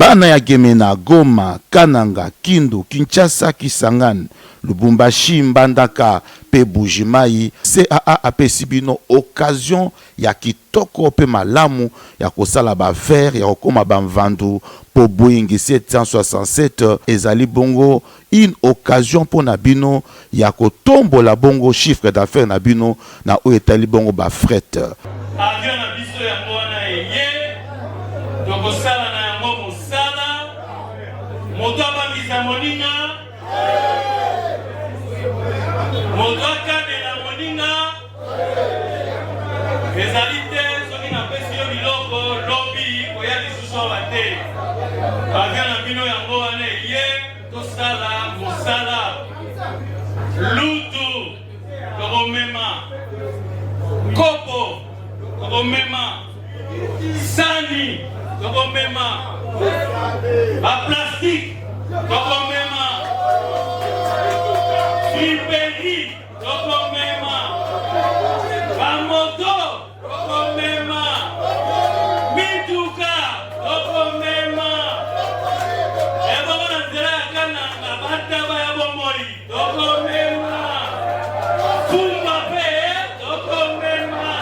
Bana ya Gemena, Goma, Kananga, Kindu, Kinshasa, Kisangani, Lubumbashi, Mbandaka pe Buji-Mayi, CAA apesi bino occasion ya kitoko pe malamu ya kosala ba affaires, ya kokoma ba mvandu po Boeing 767 ezali bongo une occasion mpo na bino ya kotombola bongo chiffre d'affaires na bino na oyo etali bongo ba fret. Avion na biso yango wana eye, tokosala na yango mosala, moto abangisa moninga, moto akanela moninga, ezali te soki napesi yo biloko lobi koya lisusu awa te. Avion na bino yango wana eye, tosala mosala lutu tokomema kopo tokomema sani tokomema baplastike tokomema friperi tokomema bamoto Tokomema mituka, tokomema ebongo na nzela ya Kananga, bataba ya bomoi, tokomema fumba pe tokomema.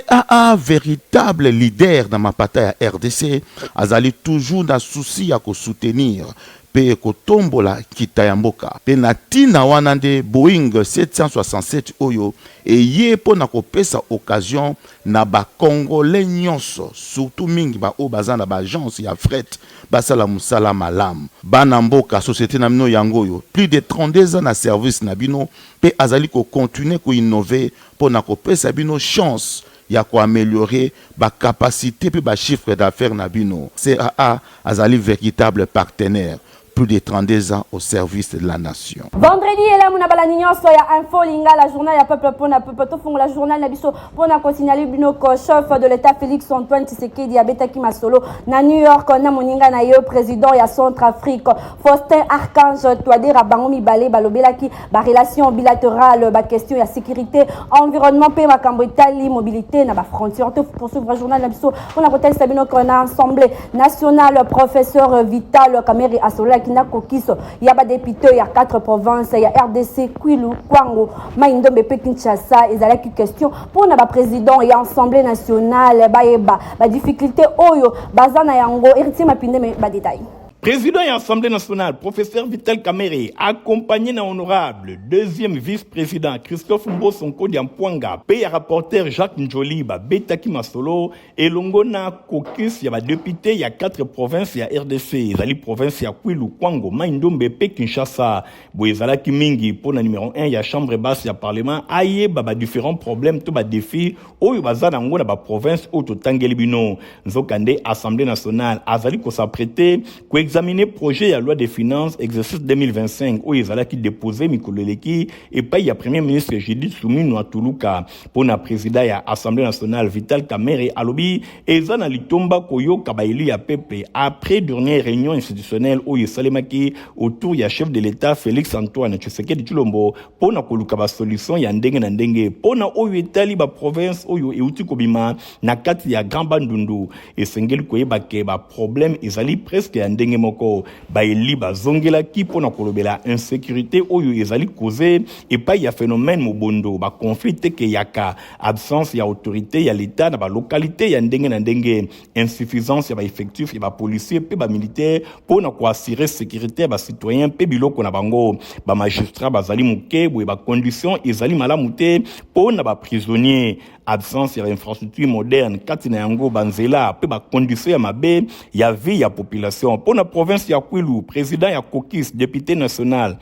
CAA veritable leader na mapata ya rdc azali toujours na souci ya ko soutenir mpe kotombola nkita ya mboka. Mpe na ntina wana nde Boeing 767 oyo eye mpo na kopesa occasion na ba Congolais nyonso, surtout mingi ba oyo baza na ba agences ya fret basala mosala malamu. Bana mboka, societe na bino yango oyo, plus de 32 ans na service na bino mpe azali ko continuer ko innover mpo na kopesa bino chance ya ko ameliorer ba capacites mpe ba chiffres d'affaires na bino. CAA azali veritable partenaire, plus de 32 ans au service de la nation. Vendredi elamu na balandi nyonso ya Info Lingala, journal ya peuple pona peuple. Tofungola journal na biso pona ko signaler bino ko chef de l'État Félix Antoine Tshisekedi abetaki masolo na New York na moninga na ye président ya Centrafrique Faustin Archange Touadéra. Bango mibale balobelaki ba relations bilatérales, ba questions ya sécurité, environnement pe makambo etali mobilité na ba frontières. To poursuivre journal na biso pona kotalisa bino ko na Assemblée nationale professeur Vital Kamerhe asololaki na caucus ya ba députés ya 4 provinces ya RDC, Kwilu, Kwango, Mai-Ndombe pe Kinshasa. Ezalaki question pona ba président ya Assemblée nationale bayeba ba difficultés oyo baza na yango. Héritier Mapinde me ba détails. Président ya Assemblée nationale, professeur Vital Kamerhe, accompagné na honorable deuxième vice-président Christophe Mboso Nkodia Mpwanga pe ya rapporteur Jacques Njoli babetaki masolo elongo na caucus ya ba députés ya 4 provinces ya RDC, ezali province ya Kwilu, Kwango, Mai-Ndombe pe Kinshasa. Boye ezalaki mingi mpo na numéro 1 ya chambre basse ya parlement ayeba ba différents problèmes to ba défis oyo baza nango na ba province oyo totangeli bino. Nzokande Assemblée nationale azali ko s'apprêter ko examiner projet ya loi de finances exercice 2025 oyo ezalaki déposé mikolo eleki epai ya premier ministre Judith Suminwa Tuluka. Mpo na président ya Assemblée nationale Vital Kamerhe alobi eza na litomba koyoka ba élus ya peuple après dernière réunion institutionnelle oyo esalemaki autour ya chef de l'État Félix Antoine Tshisekedi Tshilombo mpo na koluka ba solution ya ndenge na ndenge mpo na oyo etali ba province oyo euti kobima na kati ya Grand Bandundu. Esengeli koyeba ke ba problème ezali presque ya ndenge moko. Ba élus bazongelaki mpo na kolobela insécurité oyo ezali cause epai ya phénomène mobondo, ba conflit teke yaka, absence ya autorité ya l'État na ba localité ya ndenge na ndenge, insuffisance ya ba effectif ya ba policier pe ba militaire mpo na koassurer sécurité ya ba citoyen pe biloko na bango. Ba magistrat bazali moke, boye ba condition ezali malamu te mpo na ba prisonnier, absence ya ba infrastructure moderne kati na yango banzela pe ba condition ya mabe ya vie ya population. Mpo na province ya Kwilu, président ya caucus député national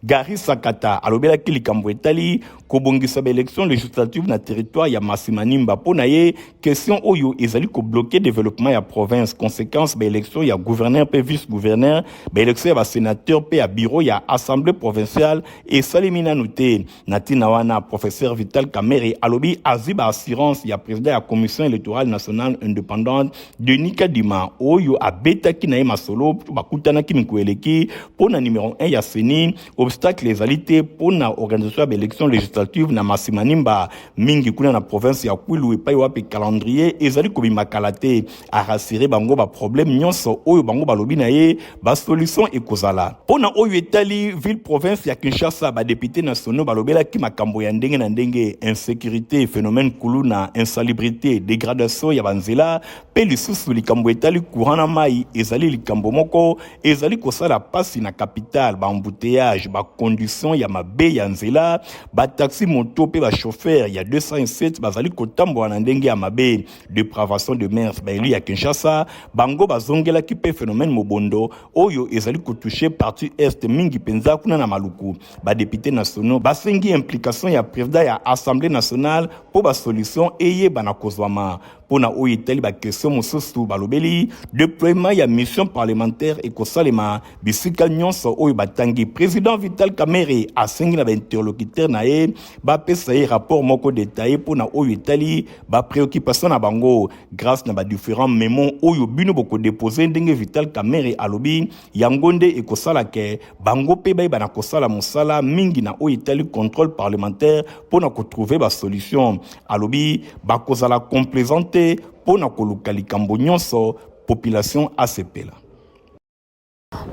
Gary Sakata alobelaki likambo etali kobongisa ba élection législative na territoire ya Masimanimba. Mpo na ye, question oyo ezali kobloquer développement ya province, conséquence ba élection ya gouverneur pe vice-gouverneur, ba élection ya ba sénateur pe ya bureau ya assemblée provinciale esalemi nanu te. Na ntina wana, professeur Vital Kamerhe alobi azwi ba assurance ya président ya commission électorale nationale indépendante Denis Kadima oyo abetaki na ye masolo bakutanaki mikolo eleki. Mpo na numéro 1 ya CENI. Obstacle ezali te mpo na organisation ya baélection législative na Masimanimba, mingi kuna na province ya Kwilu, epai wapi calendrier ezali kobima kala te. Arassurer bango, baproblème nyonso oyo bango balobi na ye, basolution ekozala. Mpo na oyo etali ville province ya Kinshasa, badéputé nationaux balobelaki makambo ya ndenge na ndenge: insécurité, phénomène kuluna, insalubrité, dégradation ya banzela, mpe lisusu likambo etali courant na mai. Ezali likambo moko ezali kosala mpasi na capitale: baembouteillage, bacondition ya mabe ya nzela, bataxi moto mpe bachauffeur ya 207 bazali kotambola na ndenge ya mabe, dépravation de mœurs. Baélu ya Kinshasa, bango bazongelaki mpe phénomène mobondo oyo ezali kotoucher partie est, mingi mpenza kuna na Maluku. Badéputé nationaux basengi implication ya président ya Assemblée nationale mpo basolution eyebana kozwama. Mpo na oyo etali baquestion mosusu balobeli, déploiement ya mission parlementaire ekosalema bisika nyonso oyo batangi. Président Vital Kamerhe asengi na bainterlocuteur na ye bapesa ye rapport moko détaillé mpo na oyo etali bapréoccupation na bango, grâce na badifférents mémo oyo bino bokodéposer. Ndenge Vital Kamerhe alobi, yango nde ekosala ke bango mpe bayeba na kosala mosala mingi na oyo etali contrôle parlementaire mpo na kotrouver basolution. Alobi bakozala complaisant te mpo na koluka likambo nyonso population asepela.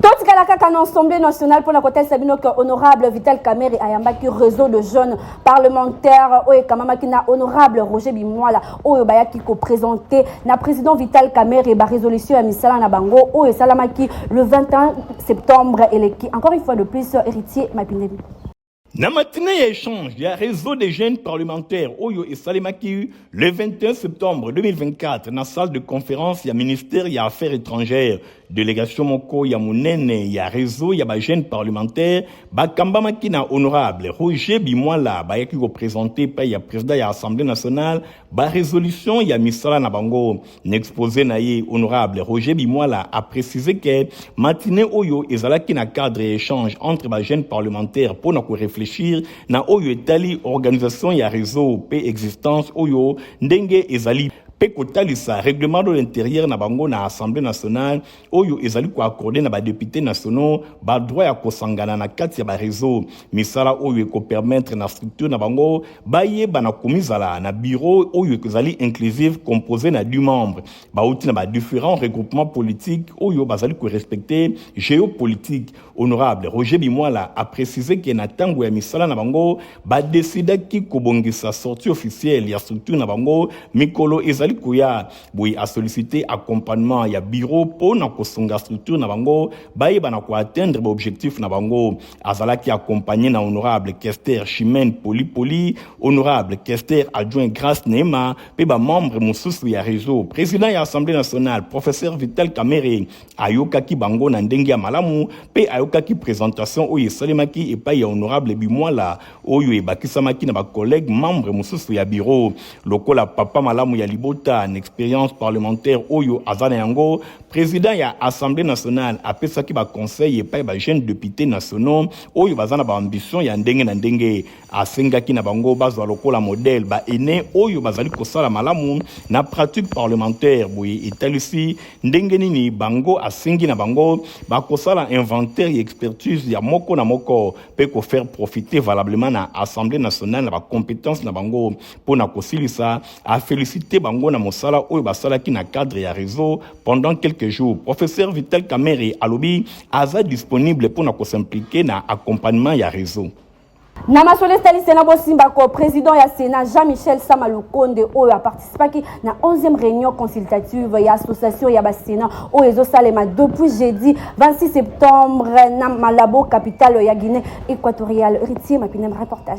Totikala kaka na Assemblée nationale mpona kotalisa bino ke honorable Vital Kamerhe ayambaki réseau de jeunes parlementaires oyo ekamamaki na honorable Roger Bimwala, oyo bayaki koprésenter na président Vital Kamerhe barésolution ya misala na bango oyo esalamaki le 21 septembre eleki. Encore une fois de plus, Héritier Mapindemi. Na matinée ya échange ya réseau des jeunes parlementaires oyo esalemaki le 21 septembre 2024 na salle de conférence ya ministère ya Affaires étrangères, délégation moko ya monene ya réseau ya bajeune parlementaire bakambamaki na honorable Roger Bimwala bayaki koprésenter epai ya président ya Assemblée nationale barésolution ya misala na bango. Na exposé na ye, honorable Roger Bimwala apréciser ke matinée oyo ezalaki na cadre ya échange entre bajeune parlementaire mpo na korefléchir na oyo etali organisation ya réseau mpe existence oyo ndenge ezali, mpe kotalisa règlement de l'intérieur na bango na Assemblée nationale oyo ezali koaccorder na badéputé nationaux badroit ya kosangana na kati ya baréseau. Misala oyo ekopermettre na structure na bango bayeba na komizala na bureau oyo ezali inclusive, composé na 10 membres bauti na badifférents regroupements politiques oyo bazali korespecter géopolitique. Honorable Roger Bimwala apréciser ke na ntango ya misala na bango, badesidaki kobongisa sortie officielle ya structure na bango mikolo ezali koya. Boye asolliciter accompagnement ya bureau mpo na kosunga structure na bango bayeba na koatteindre baobjectif na bango. Azalaki accompagné na honorable questeur Chimene Polipoli, honorable questeur adjoint Grâce Neema mpe bamembre mosusu ya réseau. Président ya Assemblée nationale, professeur Vital Kamerhe, ayokaki bango na ndenge ya malamu mpe ayokaki présentation oyo esalemaki epai ya honorable Bimwala, oyo ebakisamaki na bacollègue membre mosusu ya bureau. Lokola papa malamu ya libota na expérience parlementaire oyo aza na yango, président ya Assemblée nationale apesaki baconseil epai bajeune député nationaux oyo baza na baambition ya ndenge na ndenge. Asengaki na bango bazwa lokola modèle baene oyo bazali kosala malamu na pratique parlementaire. Boye etalisi ndenge nini bango asengi na bango bakosala inventaire ya expertise ya moko na moko mpe kofaire profiter valablement na Assemblée nationale na bacompétence na bango. Mpo na kosilisa, aféliciter bango na mosala oyo basalaki na cadre ya réseau pendant quelques jours. Professeur Vital Kamerhe alobi aza disponible mpo na kos'impliquer na accompagnement ya réseau. Na masolo etali Sénat, bosimbako président ya Sénat Jean-Michel Sama Lukonde oyo aparticipaki na 11e réunion consultative ya association ya basénat oyo ezosalema depuis jeudi 26 septembre na Malabo, capitale ya Guinée équatoriale. Héritier Mapinem, reportage.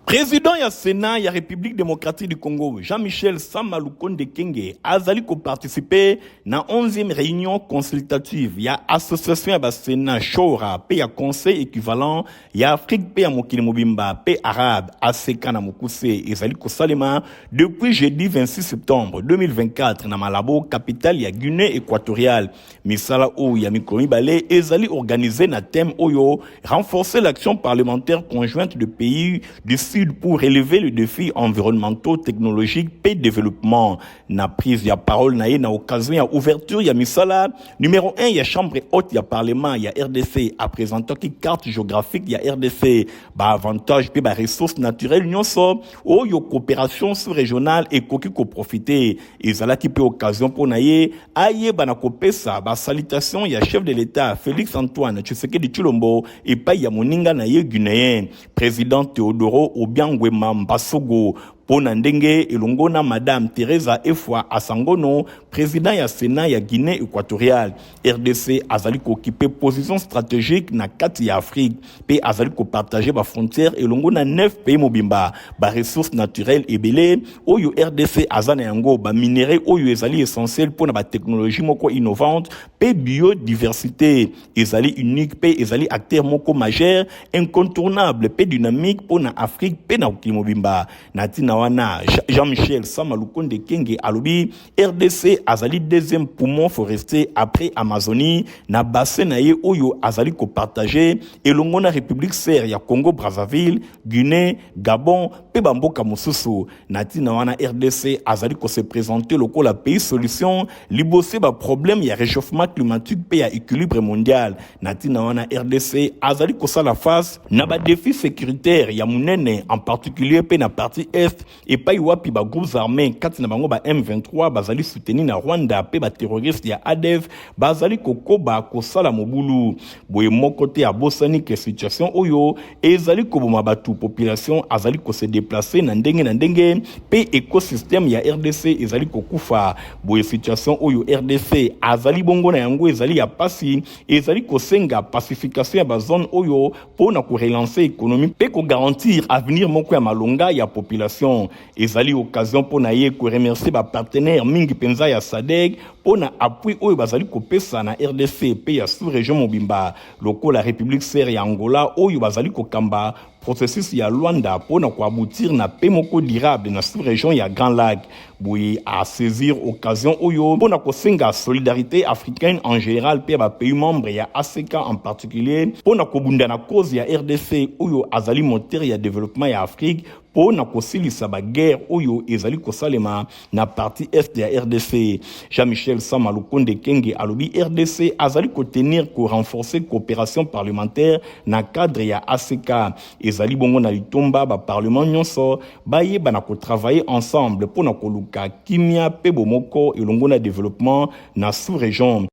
Président ya Sénat ya République démocratique du Congo, Jean-Michel Sama Lukonde Kenge, azali koparticiper na 11e réunion consultative ya association ya basénat Shora mpe ya conseil équivalent ya Afrique mpe ya mokili mobimba mpe arabe, ACK na mokuse, ezali kosalema depuis jeudi 26 septembre 2024 na Malabo, capitale ya Guinée équatoriale. Misala oyo ya mikolo mibale ezali organisé na thème oyo: renforcer l'action parlementaire conjointe de pays du Sud. Sud pour relever le défi environnementaux, technologique mpe développement. Na prise ya parole na ye na occasion ya ouverture ya misala, numéro 1 ya chambre haute ya parlement ya RDC apresentaki carte géographique ya RDC, baavantage mpe baressources naturelles nyonso oyo coopération sous-régionale ekoki koprofite. Ezalaki mpe occasion mpo na ye ayeba na kopesa basalutation ya chef de l'État Félix Antoine Tshisekedi Tshilombo epai ya moninga na ye guinéen, président Teodoro Obiang Nguema Mbasogo, mpo na ndenge elongo na madame Teresa Efwa Asangono, président ya Sénat ya Guinée équatoriale. RDC azali kooccuper position stratégique na kati ya Afrique mpe azali kopartager bafrontière elongo na 9 pays mobimba. Baressources naturelles ebele oyo RDC aza na yango, baminerai oyo ezali essentiel mpo na batechnologie moko innovante mpe biodiversité ezali unique mpe ezali acteur moko majeur, incontournable mpe dynamique mpo na Afrique mpe na mokili mobimba. Na ntina wana, Jean-Michel Sama Lukonde Kenge alobi RDC azali deuxième poumon forestier après Amazonie na bassin na ye oyo azali kopartager elongo na République sœur ya Congo Brazzaville, Guinée, Gabon mpe bamboka mosusu. Na ntina wana, RDC azali kose présenter lokola pays solution liboso baproblème ya réchauffement climatique mpe ya équilibre mondial. Na ntina wana, RDC azali kosala face na badéfi sécuritaire ya monene, en particulier mpe na partie est, epai wapi bagroupes armés, kati na bango ba M23 bazali soutenu na Rwanda mpe baterroriste ya ADF, bazali kokoba kosala mobulu. Boye moko te abosani ke situation oyo ezali koboma bato, population azali kose déplacer na ndenge na ndenge mpe écosystème ya RDC ezali kokufa. Boye situation oyo RDC azali bongo na yango ezali ya pasi, ezali kosenga pacification ya bazone oyo mpo na korelancer économie mpe kogarantir avenir moko ya malonga ya population. Ezali occasion mpo na ye koremercier bapartenaire mingi mpenza ya SADC mpo na appui oyo bazali kopesa na RDC mpe ya sous-région mobimba, lokola République sœur ya Angola oyo bazali kokamba processus ya Luanda mpo na koaboutir na paix moko durable na sous-région ya Grands Lacs. Boye asaisir occasion oyo mpo na kosenga solidarité africaine en général mpe ya bapays membre ya ACK en particulier mpo na kobunda na cause ya RDC oyo azali moteur ya développement ya Afrique, mpo na kosilisa baguerre oyo ezali kosalema na partie est ya RDC. Jean-Michel Sama Lukonde Kenge alobi RDC azali kotenir korenforcer coopération parlementaire na cadre ya ACK. Ezali bongo na litomba baparlement nyonso bayeba na kotravailler ensemble mpo na koluka kimia mpe bomoko elongo na développement na sous-région.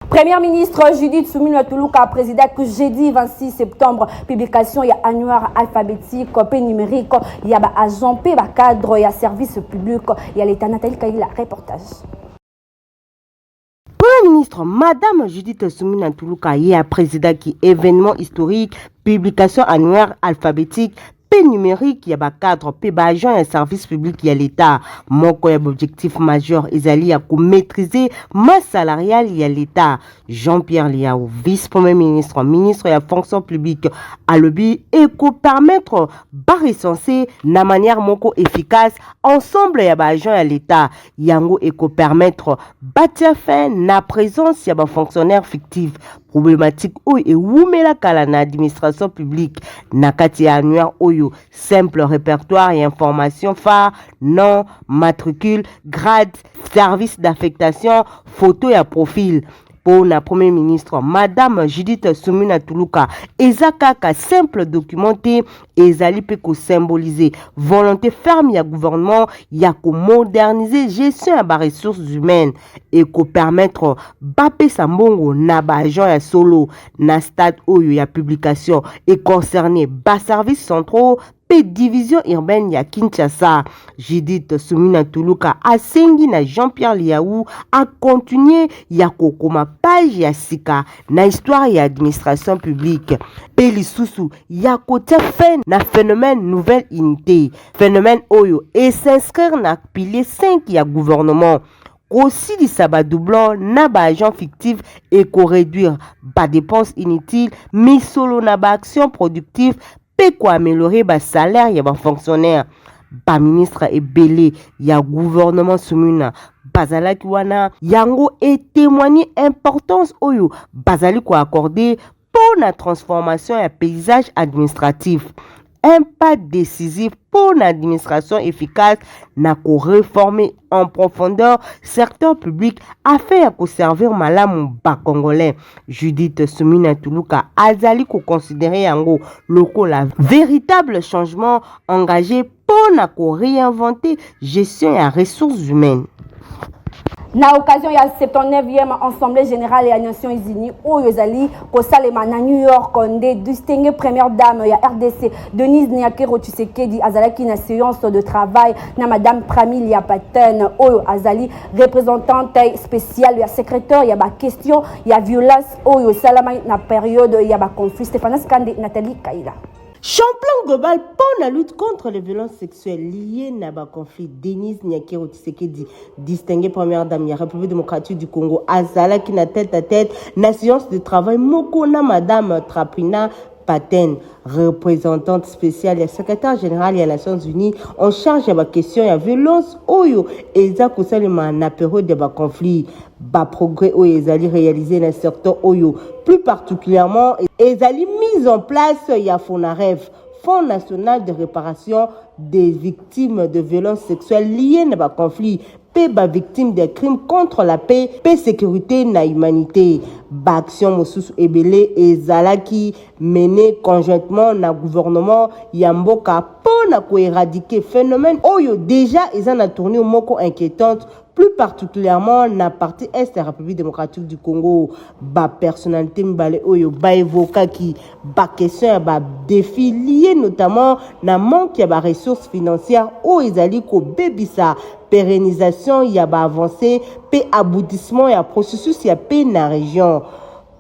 Première ministre Judith Suminwa Tuluka, président que jeudi 26 septembre, publication ya annuaire alphabétique pe numérique, ya ba agent pe ba cadre ya service public ya l'État. Nathalie Kaila, reportage. Premier ministre Madame Judith Suminwa Tuluka ye aprésidaki événement historique, publication annuaire alphabétique mpe numérique ya bacadre mpe baagent ya service public ya l'État. Moko ya baobjectif majeur ezali ya komaîtriser masse salariale ya l'État. Jean-Pierre Lihau, vice-premier ministre, ministre ya fonction publique, alobi ekopermettre barecenser na manière moko efficace ensemble ya baagent ya l'État. Yango ekopermettre batia fin na présence ya bafonctionnaire fictif, problématique oyo ewumela kala na administration publique. Na kati ya annuaire oyo, simple répertoire ya information phare: nom, matricule, grade, service d'affectation, photo ya profil. Mpo na premier ministre Madame Judith Suminwa Tuluka, eza kaka simple document te, ezali mpe kosymboliser volonté ferme ya gouvernement ya komoderniser gestion ya baressources humaines. Ekopermettre bapesa mbongo na baagent ya solo. Na stade oyo ya publication econcerner baservice centraux mpe division urbaine ya Kinshasa. Judith Suminwa Tuluka asengi na Jean-Pierre Lihau acontinuer ya kokoma page ya sika na histoire ya administration publique mpe lisusu ya kotia fin na phénomène nouvelle unité, phénomène oyo es'inscrire na pilier 5 ya gouvernement. Kosilisa badoublon na baagent fictif ekoréduire badépense inutile, misolo na baaction productive mpe koaméliorer basalaire ya bafonctionnaire. Baministre ebele ya gouvernement Suminwa bazalaki wana. Yango etémoigne importance oyo bazali koaccorder mpo na transformation ya paysage administratif. un pas décisif mpo na administration efficace na ko reformer en profondeur secteur public afin ya ko servir malamu ba Congolais. Judith Suminwa Tuluka azali ko considerer yango lokola véritable changement engagé mpo na ko réinventer gestion ya ressources humaines. Na occasion ya 79e Assemblée générale ya Nations Unies oyo ezali kosalema na New York, nde distinguée première dame ya RDC Denise Nyakeru Tshisekedi azalaki na séance de travail na madame Pramilia Patten, oyo azali représentante spéciale ya secrétaire ya baquestion ya violence oyo esalamaki na période ya baconflit. Stéphanas Kande, Nathalie Kaila. Champion global pour la lutte contre les violences sexuelles liées na ba conflit, Denise Nyakeru Tshisekedi, distinguée première dame ya République démocratique du Congo, azalaki na tête à tête na séance de travail moko na madame Pramila Patten, représentante spéciale ya secrétaire général ya Nations Unies en charge ya baquestion ya violence oyo eza kosalema na période ya baconflit. Baprogrès oyo ezali réalisé na secteur oyo, plus particulièrement ezali mise en place ya FONAREV, Fonds national de réparation des victimes de violences sexuelles liées na baconflit mpe bavictime des crimes contre la paix mpe sécurité na humanité. Baaction mosusu ebele ezalaki mené conjointement na gouvernement ya mboka mpo na koéradiquer phénomène oyo déjà eza na tournure moko inquiétante, plus particulièrement na partie est ya République démocratique du Congo. Bapersonnalité mibale oyo baévokaki baquestion ya badéfi lié notamment na manque ya baressources financières oyo ezali kobebisa pérennisation ya baavancée mpe aboutissement ya processus ya paix na région.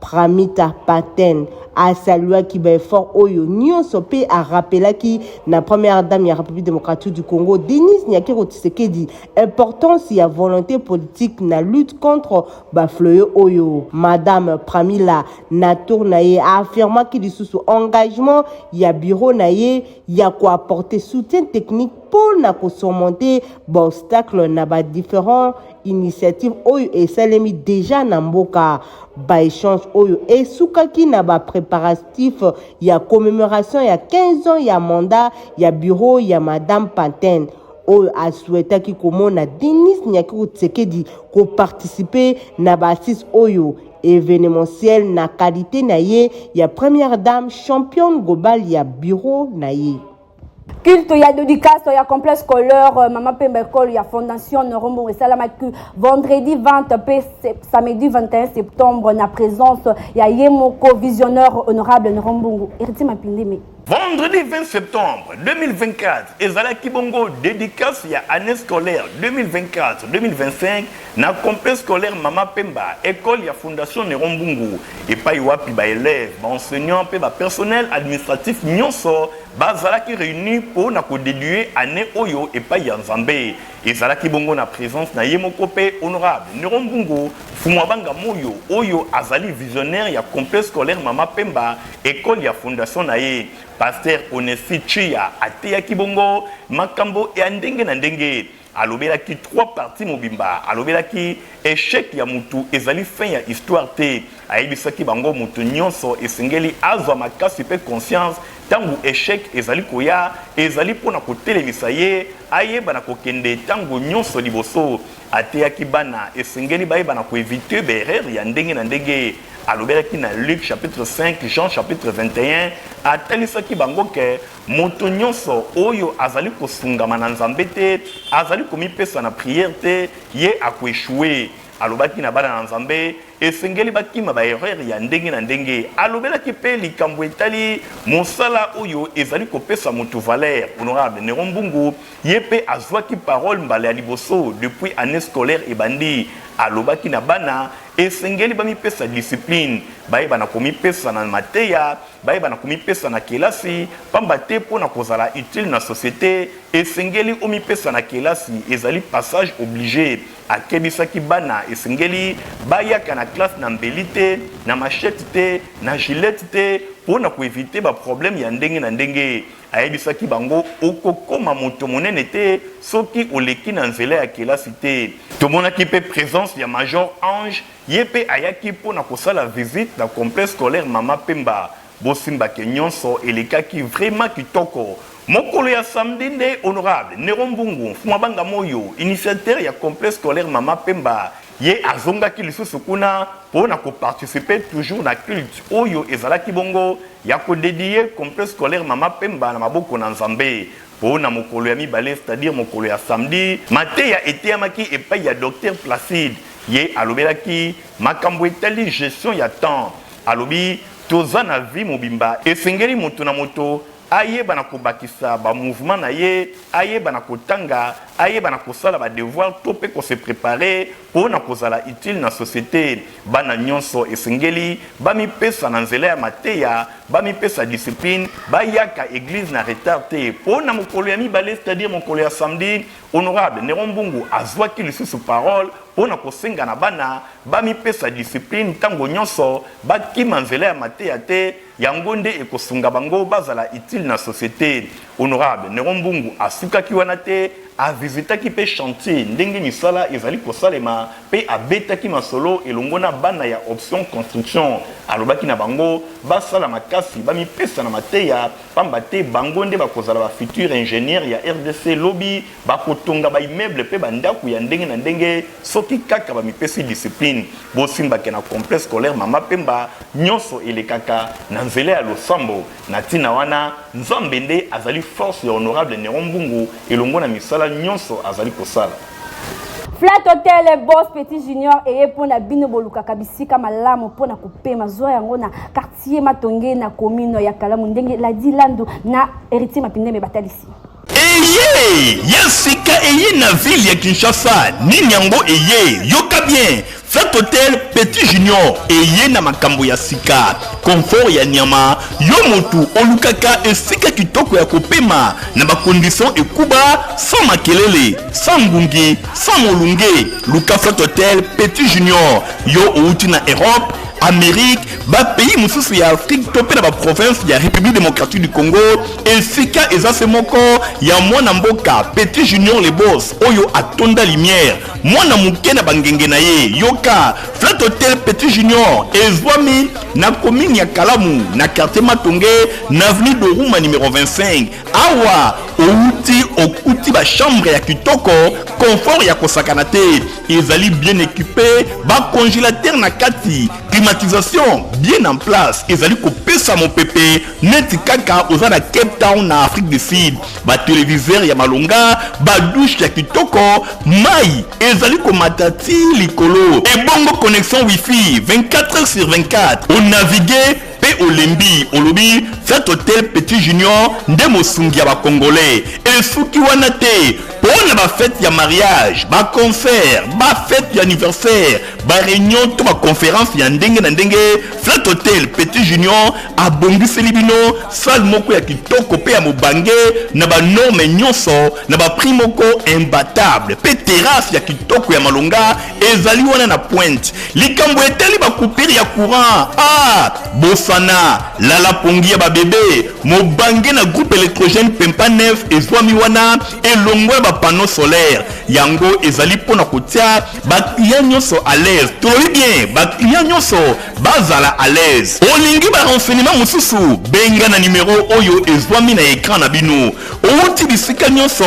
Pramila Patten asaluaki baeffort oyo nyonso mpe arappelaki na première dame ya République démocratique du Congo Denise Nyakeru Tshisekedi importance ya volonté politique na lutte contre bafléau oyo. Madame Pramila, na tour na ye, aaffirmaki lisusu engagement ya bureau na ye ya koapporter soutien technique mpo na kosurmonter baobstacle na badifférent initiative oyo esalemi déjà na mboka. Baéchange oyo esukaki na bapréparatif ya commémoration ya 15 ans ya mandat ya bureau ya madame Patten, oyo asouhaitaki komona Denise Nyakeru Tshisekedi koparticiper na baassises oyo événementiel na qualité na ye ya première dame championne globale ya bureau na ye. Culte ya dédicace ya complexe scolaire Mama Pemba, école ya Fondation Néron Mbungu, esalamaki vendredi 20 mpe samedi 21 septembre na présence ya ye moko visionnaire honorable Néron Mbungu. Héritier Mapindeme. Vendredi 20 septembre 2024, ezalaki bongo dédicace ya année scolaire 2024-2025 na complexe scolaire Mama Pemba, école ya Fondation Néron Mbungu, epai wapi baélève, baenseignant mpe bapersonnel administratif nyonso bazalaki réuni mpo na kodédier année oyo epai ya Nzambe. Ezalaki bongo na présence na ye moko mpe honorable Néron Mbungu Fumu Abanga Moyo, oyo azali visionnaire ya complexe scolaire Mama Pemba, école ya fondation na ye. Pasteur Onesi Chia ateyaki bongo makambo ya ndenge na ndenge. Alobelaki trois parties mobimba. Alobelaki échec ya mutu ezali fin ya histoire te. Ayebisaki bango mutu nyonso esengeli azwa makasi mpe conscience ntango échec ezali koya, ezali mpona kotelemisa ye, ayeba na kokende ntango nyonso liboso. Ateyaki bana esengeli bayeba na koéviter baerreur ya ndenge na ndenge. Alobelaki na Luc chapitre 5, Jean chapitre 21. Atalisaki bango ke moto nyonso oyo azali kosungama na Nzambe te, azali komipesa na prière te, ye akoéchouer. Alobaki na bana na Nzambe esengeli bakima baerreur ya ndenge na ndenge. Alobelaki mpe likambo etali mosala oyo ezali kopesa moto valeur. Honorable Néron Mbungu, ye mpe azwaki parole mbala ya liboso depuis année scolaire ebandi. Alobaki na bana esengeli bamipesa discipline, bayeba na komipesa na mateya, bayeba na komipesa na kelasi, pamba te mpo na kozala utile na société esengeli omipesa na kelasi, ezali passage obligé. Akebisaki bana esengeli bayaka na classe na mbeli te, na machette te, na gilette te, mpo na koéviter baproblème ya ndenge na ndenge. Ayebisaki bango okokóma moto monene te soki oleki na nzela ya kelasi te. Tomonaki mpe présence ya major Ange, ye mpe ayaki mpo na kosala visite na complexe scolaire Mama Pemba. Bosimba ke nyonso elekaki vraiment kitoko. Mokolo ya samedi nde honorable Nero Mbungu Mfuma Banga Moyo, initiateur ya complexe scolaire Mama Pemba, ye azongaki lisusu kuna po na ko participer toujours na culte oyo ezalaki bongo ya ko dedier complexe scolaire Mama Pemba na maboko na Nzambe. Po na mokolo ya mibale, c'est-à-dire mokolo ya samedi, mateya eteyamaki epayi ya Docteur Placide. Ye alobelaki makambo etali gestion ya temps. Alobi, Toza na vie mobimba, esengeli moto na moto ayeba na kobakisa ba mouvements na ye, ayeba na kotanga, ayeba na kosala ba devoirs to pe ko se preparer po na kozala utile na societe. Bana nionso esengeli bamipesa na nzela ya mateya, bamipesa discipline, bayaka eglise na retard te po na mokolo ya mibale, c'est-à-dire mokolo ya samedi, Honorable Neron Mbungu azuaki lisusu parole po na kosenga na bana bamipesa discipline tango nionso, bakima nzela ya mateya te, yango nde ekosunga bango bazala utile na societe. Honorable Neron Mbungu asukaki wana te, a visitaki pe chantier ndenge misala ezali kosalema pe abetaki masolo elongo na bana ya option construction. Alobaki na bango basala makasi, bamipesa na mateya Pamba te bango nde bakozala ba futurs ingenieurs ya rdc lobi, bakotonga ba immeubles pe ba ndaku ya ndenge na ndenge soki kaka bamipesi discipline. Bosimba ke na complexe scolaire Mama Pemba, nionso elekaka na nzela ya losambo. Na tina wana, Nzambe nde azali force ya Honorable Neron Mbungu elongo na misala nionso azali kosala. Flat Hotel Boss Petit Junior eye mpo na bino bolukaka bisika malamu mpo na kopema zwa yango na Tie Matonge na commune ya Kalamu ndenge Ladi Landu na Heritier Mapindembe batalisi. Eye ya sika eye na ville ya Kinshasa nini yango eye yoka bien Flat Hotel Petit Junior eye na makambo ya sika confort ya nyama yo motu olukaka esika kitoko ya kopema na ba conditions ekuba sans makelele sans ngungi sans molunge luka Flat Hotel Petit Junior yo owuti na Europe Amerique ba pays mosusu ya Afrique to mpe na ba province ya République démocratique du Congo esika eza se moko ya mwana mboka Petit Junior le Boss oyo atonda lumière mwana moke na bangenge na ye yoka Flat Hotel Petit Junior ezwami na commune ya Kalamu na quartier Matonge na avenue Doruma numéro 25 awa outi okuti ba chambre ya kitoko confort ya kosakana te ezali bien équipé ba congélateur na kati climatisation bien en place ezali kopesa mopepe neti kaka oza na Cape Town na Afrique du Sud ba téléviseur ya malonga ba douche ya kitoko mai ezali komata ti likolo ebongo connexion wifi 24 heures sur 24 onavigue mpe olembi olobi Flat Hotel Petit Junior nde mosungi ya ba Congolais esuki wana te mpo na ba fete ya mariage ba concert ba fete ya anniversaire ba reunion to ba conference ya ndenge na ndenge Flat Hotel Petit Junior abongiseli bino salle moko ya kitoko mpe ya mobange na ba norme nyonso na ba prix moko imbattable mpe terrasse ya kitoko ya malonga ezali wana na pointe likambo etali ba coupure ya courant ah bosana lala pongi ya babebe mobange na groupe électrogène pempa neuf ezwami wana elongo ya bapano solaire yango ezali mpo na kotia baclient nyonso à l'aise tolobi bien baclient nyonso bazala à l'aise olingi barenseignement mosusu benga na nimero oyo ezwami na ekran na bino owuti bisika nyonso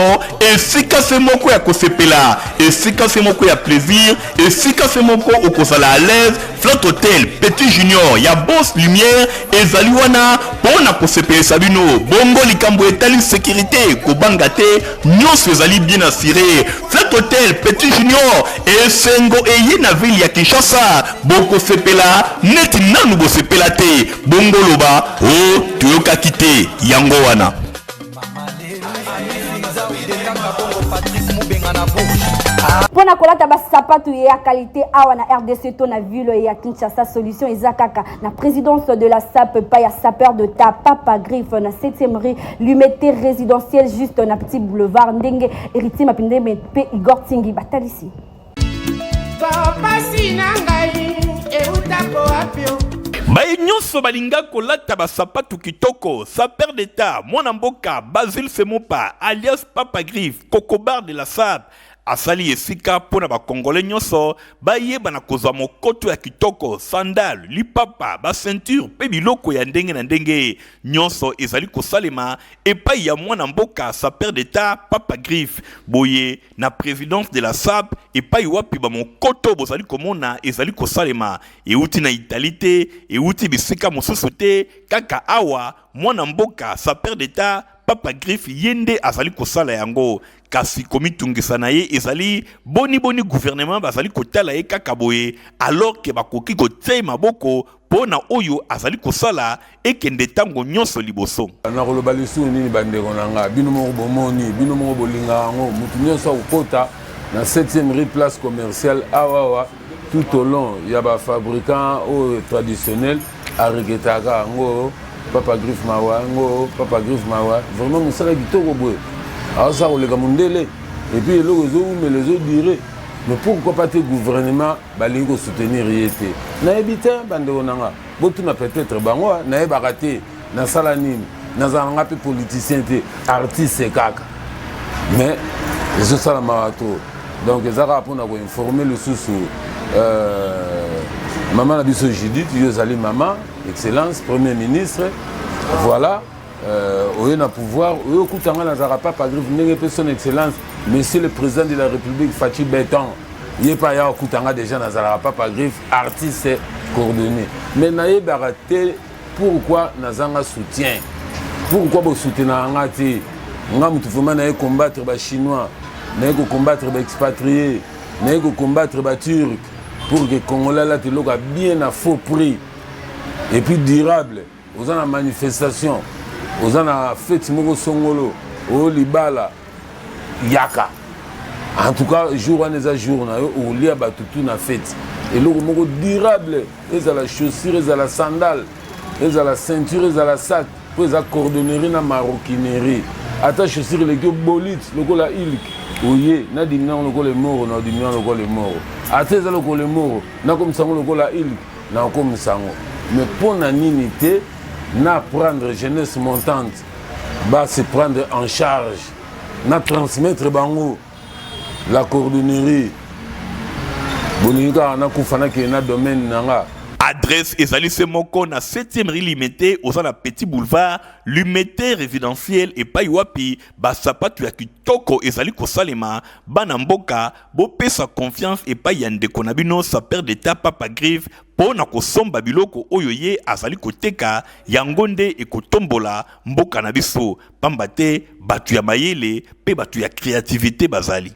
esika se moko ya kosepela esika se moko ya plaisir esika se moko okozala à l'aise Flat Hotel Petit Junior ya Boss Lumière ezali wana mpo na kosepelisa bino bongo likambo etali sécurité kobanga te nyonso ezali bien assuré Flat Hotel Petit Junior esengo eye na ville ya Kinshasa bokosepela neti nanu bosepela te bongo loba o oh, toyokaki te yango wana mpo na kolata basapatu ya qualité awa na rdc to na ville ya kinshasa solution eza kaka na présidence de la sap epai ya sapeur de ta papa griffe na 7e rue lumete résidentielle juste na petit boulevard ndenge héritier mapindembe mpe igor tingi batalisi Pasi na ngai eutako wapi o? Baye nyonso balinga kolata basapatu kitoko, sapeur d'etat, mwana mboka Basile Semopa alias Papa Griffe, Kokobar de la Sape, Asali esika mpo na ba Congolais nyonso bayeba na kozwa mokoto ya kitoko, sandale, lipapa, ba ceinture mpe biloko ya ndenge na ndenge. Nyonso ezali kosalema epai ya mwana mboka sapeur d'Etat Papa Griffe. Boye na presidence de la SAP epai wapi ba mokoto bozali komona ezali kosalema, euti na Italie te, euti bisika mosusu te, kaka awa mwana mboka sapeur d'Etat Papa Griffe ye nde azali kosala yango. Kasi komitungisa na ye ezali boni boni gouvernement bazali kotala ye kaka boye alors que bakoki kotia ye maboko mpo na oyo azali kosala ekende ntango nyonso liboso. Nakoloba lisusu nini bandeko na nga? Bino moko bomoni, bino moko bolingaka yango. Moto nyonso akokota na 7e rue place commerciale awa awa tout au long ya ba fabricants oyo traditionnel aregretaka yango papa griffe mawa yango papa griffe mawa vraiment mosala kitoko boye aosala koleka mondele epuis eloko ezowumela ezodure mais pourquoi pas te gouvernement balingi kosoutenir ye te nayebi te bandeko na nga botuna peut-être bango nayebaka te nasala nini nazala nga mpe politicien te artiste kaka mais ezosala mawa trop donc eza kaka mpona koinforme lisusu euh, mama na biso judith yo ozali mama excellence premier ministre voilà euh, oye na pouvoir oye okuta nga nazalaka papa griffe ndenge mpe son excellence monsieur le président de la république faci beton ye mpe aya okuta nga déjà nazalaka papa griffe artiste coordonné mais nayebaka te Pourquoi nazanga soutien? Pourquoi bo soutenaka nga te? Nga mutu vraiment naye combattre ba chinois, naye ko combattre ba expatriés, naye ko combattre ba turcs pour que congolais alata eloko ya bien na faux prix et puis durable. Oza na manifestation, oza na fete moko songolo, oyo libala yaka. En tout cas, jour wana eza jour na yo olia bato tout na fete. Eloko moko durable. Ezala chaussure, ezala sandale, ezala ceinture, ezala sac, mpo eza cordonnerie na maroquinerie. Ata chaussure eleki yo bolite lokola ilk, oye na dimina yango lokola emoro, na dimina yango lokola emoro. Ata eza lokola emoro, nakomisa yango lokola ilk, nakomisa yango. Mais mpo na nini te na prendre jeunesse montante ba se prendre en charge, na transmettre bango La cordonnerie bolingi kaka nakufa nakende na domaine na nga. Adresse ezali se moko na 7e rue Limete, oza na petit boulevard Limete résidentiel epai wapi ba sapatu ya kitoko ezali kosalema. Bana mboka bopesa confiance epai ya ndeko na bino sapeur d'etat Papa Griffe mpo na kosomba biloko oyo ye azali koteka, yango nde ekotombola mboka na biso. Pamba te bato ya mayele mpe bato ya creativite bazali.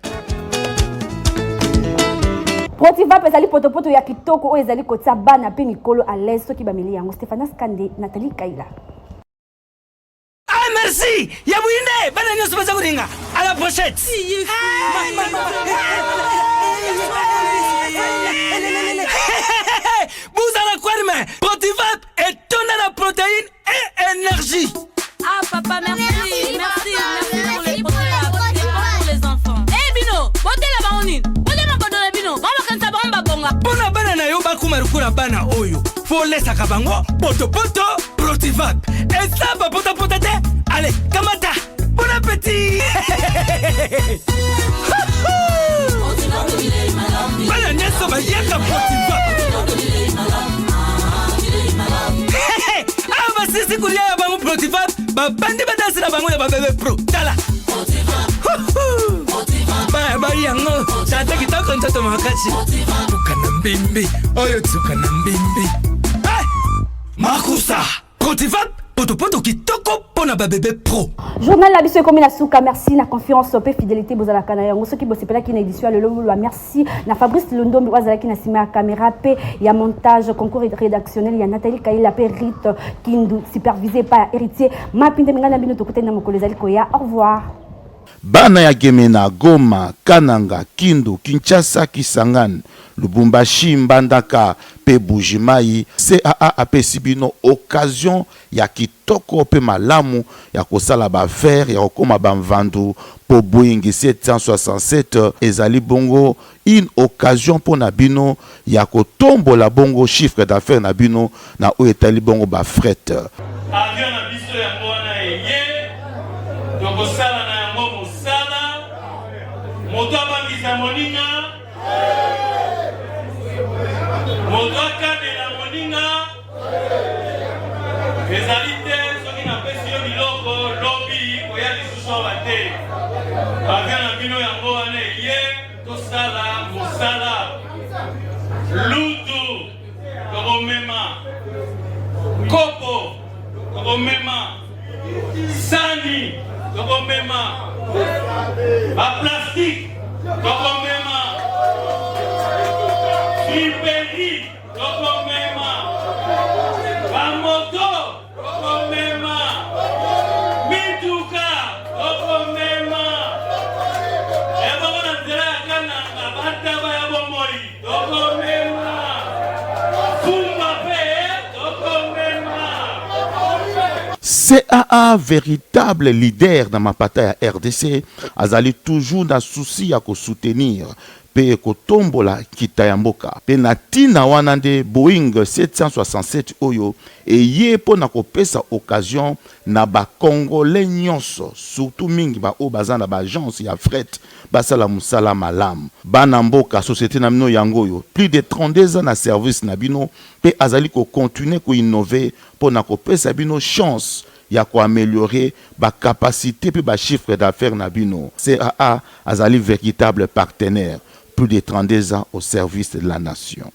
Protivap ezali potopoto ya kitoko oyo ezali kotia bana mpe mikolo à l'aise soki bameli yango. Stephanas Kande, Nathalie Kaila. Ah merci ya buyinde bana nyonso baza kolinga à la prochaine. Buzala kwarme Protivap etonda na protéine et énergie. Ah papa merci merci merci, merci pour les protéines c'est bon pour les enfants. Eh bino botela bango nini botela makodo na bino bango bakanisa bango babonga. Mpo na bana na yo bakoma lokola bana oyo folesaka bango potopoto protivap eza bapotapota te ale kamata bon appétit bana nyonso bayaka protivap awa basisi kolia ya bango protivap babandi badansi na bango ya babebe pro tala baya bai yango tata kitoko nzoto makasi tuka na mbimbi oyo tuka na mbimbi makusa Protivap, potopoto kitoko mpo na babebe pro. Journal na biso ekomi na suka. Merci na confiance pe fidélité bozalaka na yango. Soki bosepelaki na édition ya lelo bolwa merci na Fabrice Lundombi oyo azalaki na nsima ya caméra pe ya montage concours rédactionnel ya Nathalie Kaila pe Rite Kindu supervisé par Héritier Mapinde. Minga na bino tokutani na mokolo ezali koya. Au revoir. Bana ya Gemena, Goma, Kananga, Kindu, Kinshasa, Kisangani, Lubumbashi, Mbandaka pe Buji-Mayi, CAA apesi bino occasion ya kitoko pe malamu ya kosala ba affaires, ya kokoma ba mvandu po Boeing 767 ezali bongo une occasion pona bino ya kotombola bongo chiffre d'affaires na bino na oyo etali bongo ba fret. Avion na biso yango wana eye, tokosala na yango mosala, moto abangisa. moninga, moto akanela moninga ezali te. Soki napesi yo biloko, lobi koya lisusu awa te. Avion na bino yango wana eye, tosala mosala. Lutu tokomema, kopo tokomema, sani tokomema, baplastique tokomema, friperie tokomema, bamoto tokomema, mituka tokomema. Ebongo na nzela ya Kananga, bataba ya bomoi tokomema, fumba mpe tokomema. CAA, véritable leader na mapata ya RDC, azali toujours na souci ya kosoutenir mpe kotombola nkita ya mboka. Mpe na ntina wana nde Boeing 767 oyo eye mpo na kopesa occasion na Bacongolais nyonso, surtout mingi baoyo baza na baagence ya fret, basala mosala malamu. Bana mboka, société na bino yango oyo, plus de 32 ans na service na bino, mpe azali kocontinuer koinnover mpo na kopesa bino chance ya koaméliorer bacapacité mpe bachiffre d'affaires na bino. CAA azali véritable partenaire, plus de 32 ans au service de la nation.